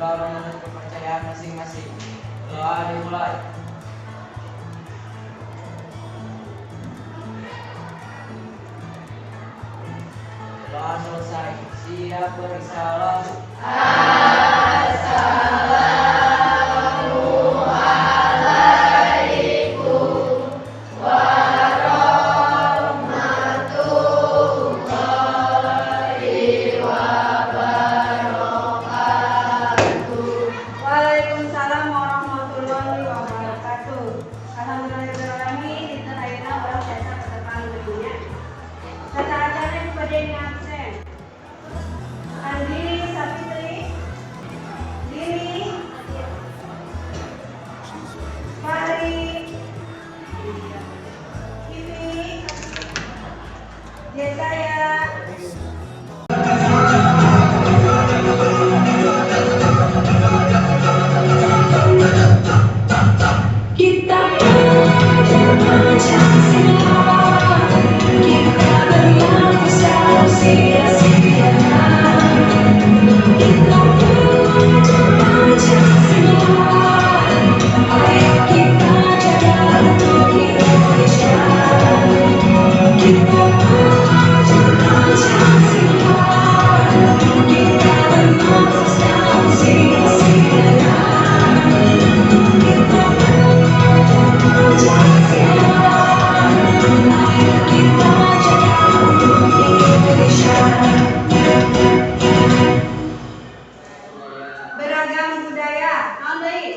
Berdoa menurut kepercayaan masing-masing. Doa dimulai. Doa selesai. Siap beri salam. Assalamualaikum warahmatullahi wabarakatuh. Waalaikumsalam warahmatullahi wabarakatuh. Alhamdulillahirrahmanirrahim. Dinten ayeuna urang tiasa patepang deui nya. Tata acara nu bade ngabsen. Andi Sapitri, Dini, Fahri, Kivi, Yesaya. Kita belajar Pancasila, kita berlaku sia-sia. Kita belajar Pancasila, ayo kita jaga untuk Indonesia. Kita belajar Pancasila, kita berlaku sia-sia. Kita belajar Pancasila, ayo kita jaga untuk Indonesia. Beragam budaya. Naon deui?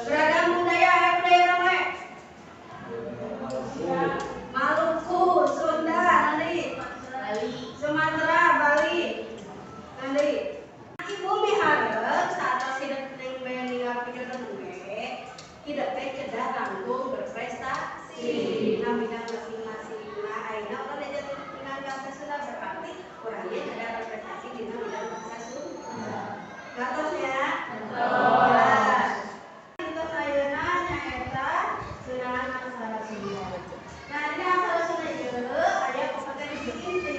Beragam budaya, aya budaya naon we? Maluku, Sunda, naon deui? Sumatera, Bali. Naon deui? Ibu miharep saatos hidep neng be ninggal pikirkeun we, hidep teh kedah langkung berprestasi dina bidang masing-masing. Nah, ayeuna urang diajar dengan bahasa Sunda, berarti urangnya kedah berprestasi dina bidang bahasa Sunda. Ngartos ya? Jelas. Dinten ayeuna nyaeta ngeunaan aksara Sunda. Nah, dina aksara Sunda ieu aya kompetensi inti.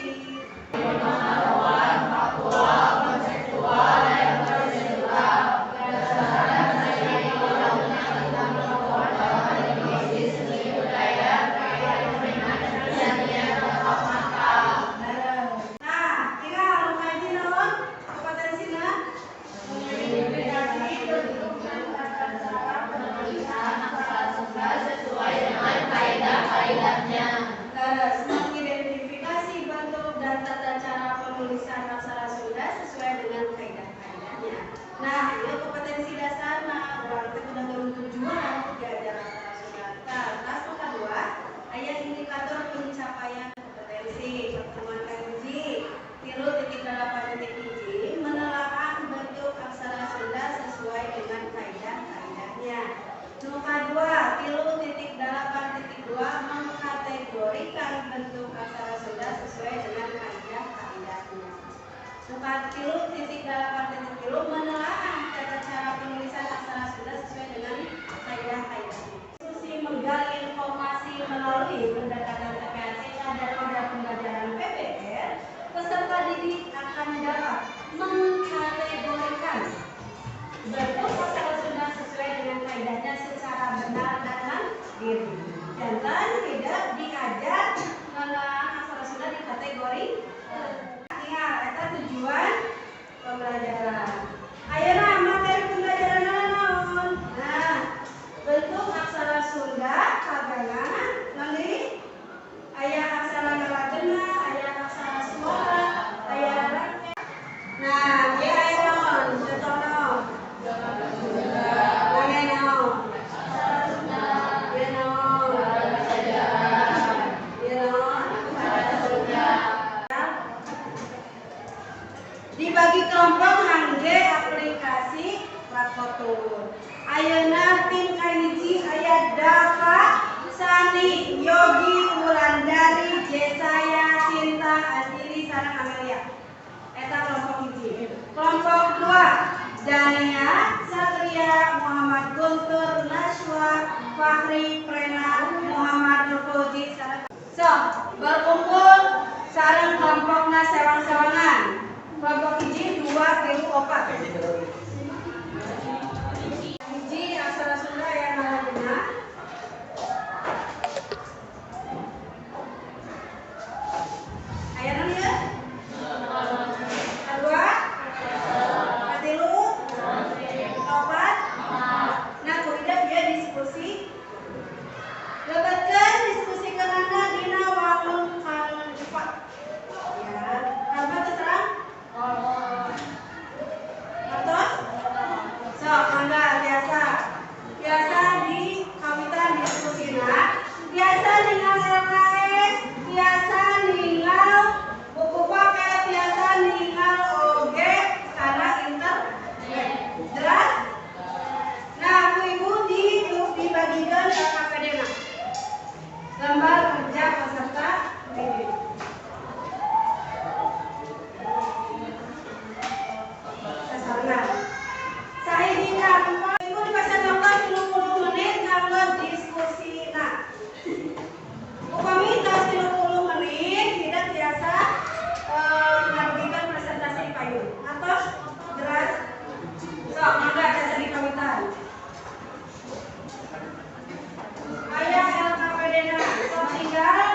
Pengetahuan faktual, konseptual, dan prosedural berdasarkan tentang kemampuan akademisi, seni budaya, perekonomian, dan tokoh lokal. Nah, tinggal nu kahiji naon? Kompetensina mengidentifikasi bentuk dan tata cara penulisan aksara Sunda sesuai dengan kaidah-kaidahnya. Terus mengidentifikasi bentuk dan tata cara penulisan aksara Sunda sesuai dengan kaidah-kaidahnya. Nah, ini kompetensi dasarna, urang teh udah gaduh tujuan diajar aksara Sunda. Nah, terus nu kadua, aya indikator pencapaian kompetensi pertemuan kahiji 3.8.1, menelaah bentuk aksara Sunda sesuai dengan kaidah-kaidahnya. Nu kadua 3.8.2, mengkategorikan bentuk aksara Sunda sesuai dengan kaidah-kaidahnya. Nu 3.8.3, menelaah tata cara penulisan aksara Sunda sesuai dengan kaidah-kaidahnya. Diskusi menggali informasi melalui pendekatan TPACK dan model pembelajaran PBL, peserta didik akan dapat mengkategorikan bentuk aksara Sunda sesuai dengan kaidahnya secara benar dan mandiri. Janten tidak diajar mengenai aksara Sunda di kategori. Ingat, eta tujuan pembelajaran. Ayeuna materi pembelajaran naon? Nah, bentuk aksara Sunda kagangan nanti aya aksara ngalagena, aya aksara suara, aya rangkep. Nah, ieu aya naon? Contoh naon? Nah, naon? Ieu naon? Ieu naon? Dibagi kelompok ngangge aplikasi Rakotur. Ayeuna tim kahiji aya Dava, Sani, Yogi, Wulandari, Jesaya, Sinta, Andiri, sareng Amelia. Eta kelompok hiji. Kelompok dua Dania, Satria, Muhammad Guntur, Naswa, Fahri, Prena, Muhammad Nurfauzi, sareng. So, berkumpul sareng kelompokna sewang-sewangan. Kelompok hiji. Kaopat. Hiji, aksara Sunda aya nalaguna. Aya naon ieu? Kadua? Katilu? Kaopat? Nah, ku hidep ieu diskusi. Lebetkeun diskusi kenana dina wangun kanva. Ya, kanva teh terang? Atos? Sok, mangga tiasa. Tiasa di kawitan diskusina, tiasa ningal LKS, tiasa ningal buku paket, tiasa ningal oge kana internet. Jelas? Nah, ku ibu dibagikan LKPD na. Lembar kerja peserta didik. Sasaran. Sahiji kanva ibu dipasihan waktu 30 menit kanggo diskusina. Upami tos 30 menit tidak tiasa ngadugikan presentasi di payun. Atos jelas? Sok, mangga tiasa dikawitan. Aya LKPD na, sok tinggal.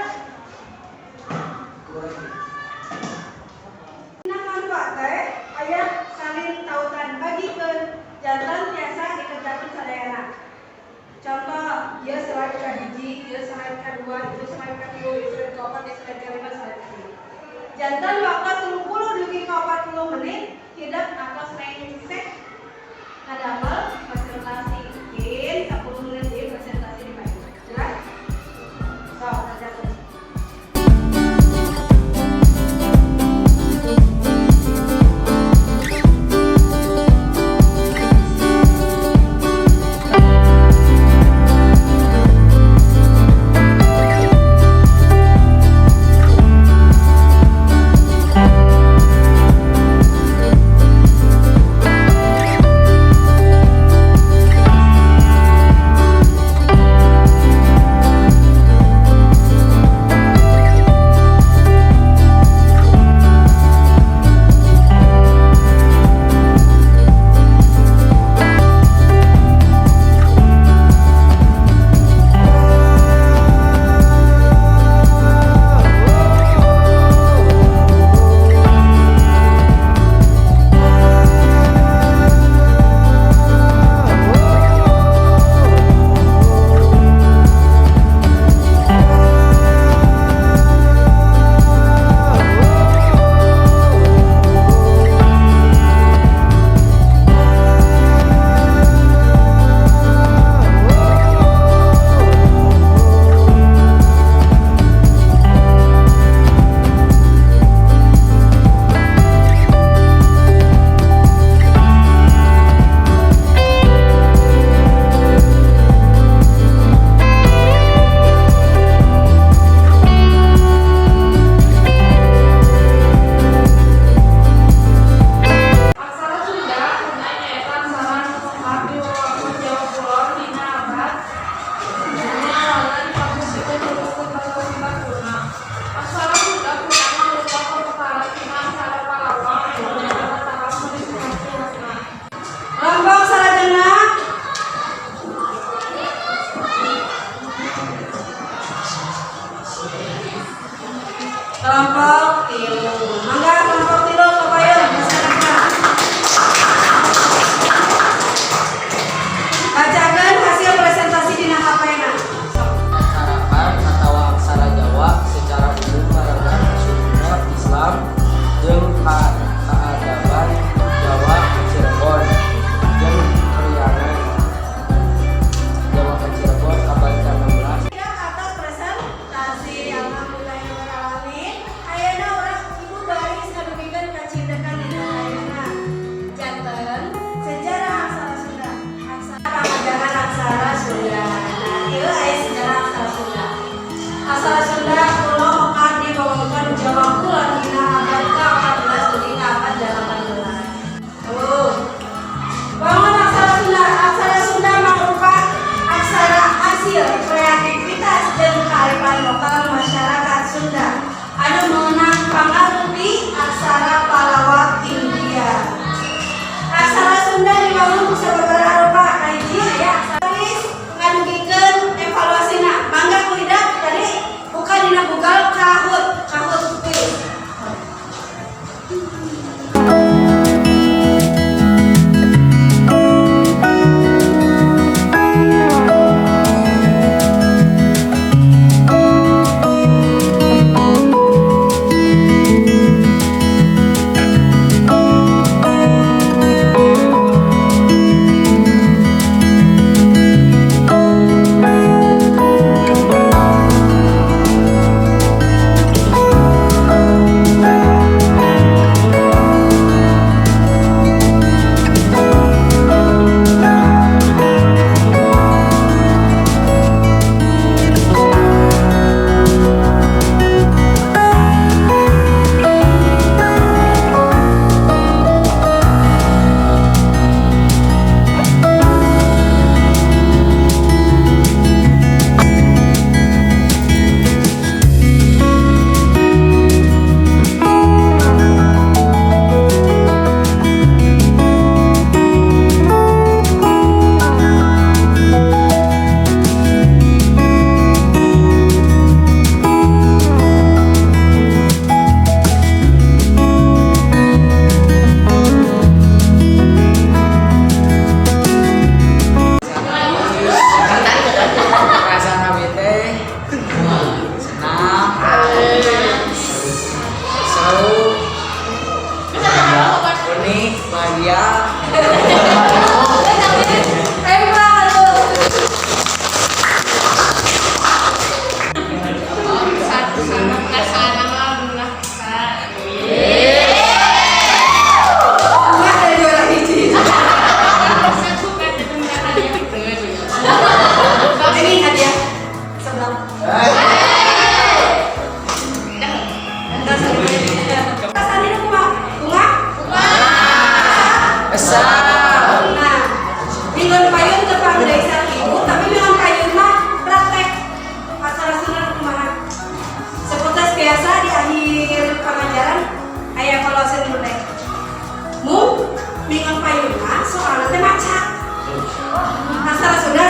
Dina kanva teh aya salin tautan, bagikeun janten tiasa dikerjakeun sadayana. Contoh, ieu slide ka-1, ieu slide ka-2, ieu slide ka-3, ieu slide ka-4, ieu slide ka-5, slide ka-6. Janten waktu 30 dugi ka 40 menit hidep atos rengse ngadamel presentasi in 10 menit deui presentasi di payun. Jelas? Sok, kerjakeun. Perasaan abi teh senang, seru, unik, bahagia. Hebat tuh. Satu sama perasaan nama bunga pisan. Bunga dari juara hiji. Satu kan hadiah gitu. Ini hadiah sebelah. Perasaan ini kumaha? Bunga? Besar. Nah, minggon payun tepang deui sareng ibu, tapi minggon payun mah praktek acara Sunda kumaha. Seperti biasa di akhir pengajaran aya evaluasi dulu teh. Mung minggon payun mah soalna teh maca. Aksara Sunda